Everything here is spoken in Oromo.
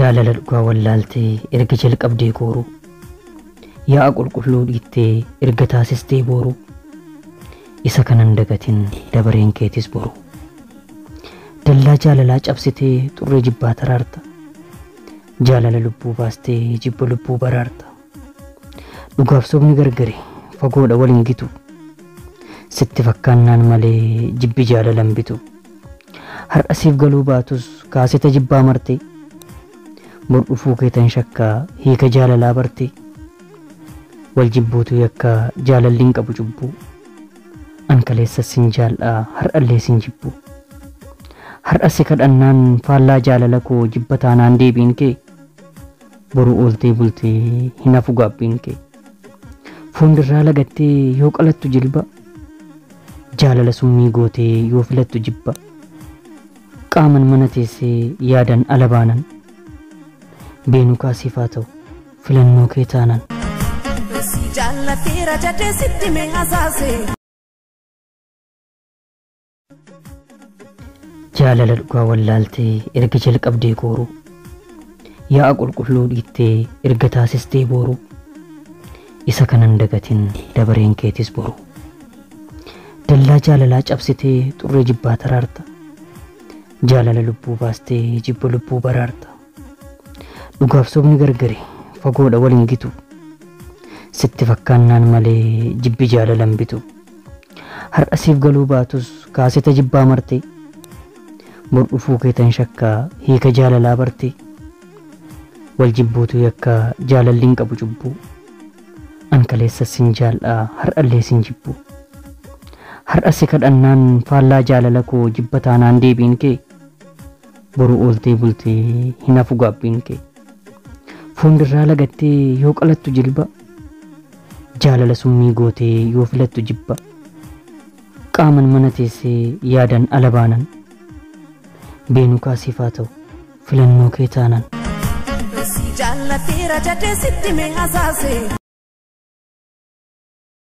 Jaalala dhugaa wallaaltee erga jalqabdee kooruu, yaa'a qulqulluu dhiittee erga taasistee booruu, isa kanan dagatin dabareen keetis boru. Dallaa jaalalaa cabsitee xurree jibbaa taraarta. Jaalala lubbuu baastee jibba lubbuu baraarta. Dhugaaf sobni gargari fagoodha waliin gitu. Sitti fakkaannaan malee jibbi jaalalan bitu. Har'a siif galuu baatus kaaseta jibbaa martee. Bor dhufuu keetan shakkaa hiika jaalalaa bartee. Wal jibbuutu yakkaa jaalalli hin qabu cubbuu. An kaleessa sin jaallaa har'allee sin jibbu. Har'a si kadhannaan faallaa jaalala koo jibba taanaan deebiin kee. Boru ooltee bultee hin hafu gaabbiin kee. Fuuldirraa lagattee yoo qalattu jilba. Jaalala summii gootee yoo filattu jibba. Qaaman mana teessee yaadan ala baanan. Beenu kaasiif haa ta'u filannoo kee taanan. Si jaallateera jedhee sitti mee hasaase. Jaalala dhugaa wallaaltee erga jalqabdee kooruu, yaa'a qulqulluu dhiittee erga taasistee booruu, isa kanan dagatin dabareen keetis boru. Dallaa jaalalaa cabsitee xurree jibbaa taraarta. Jaalala lubbuu baastee jibba lubbuu baraarta. Dhugaaf sobni gargari fagoodha waliin gitu. Sitti fakkaannaan malee jibbi jaalalan bitu. Har'a siif galuu baatus kaaseta jibbaa martee. Bor dhufuu keetan shakkaa hiika jaalalaa bartee. Wal jibbuutu yakkaa jaalalli hin qabu cubbuu. An kaleessa sin jaallaa har'allee sin jibbu. Har'a si kadhannaan faallaa jaalala koo jibba taanaan deebiin kee. Boru ooltee bultee hin hafu gaabbiin kee. Fuuldirraa lagattee yoo qalattu jilba. Jaalala summii gootee yoo filattu jibba. Qaaman mana teessee yaadan ala baanan. Beenu kaasiif haa ta'u filannoo kee taanan. Si jaallateera jedhee sitti mee hasaase.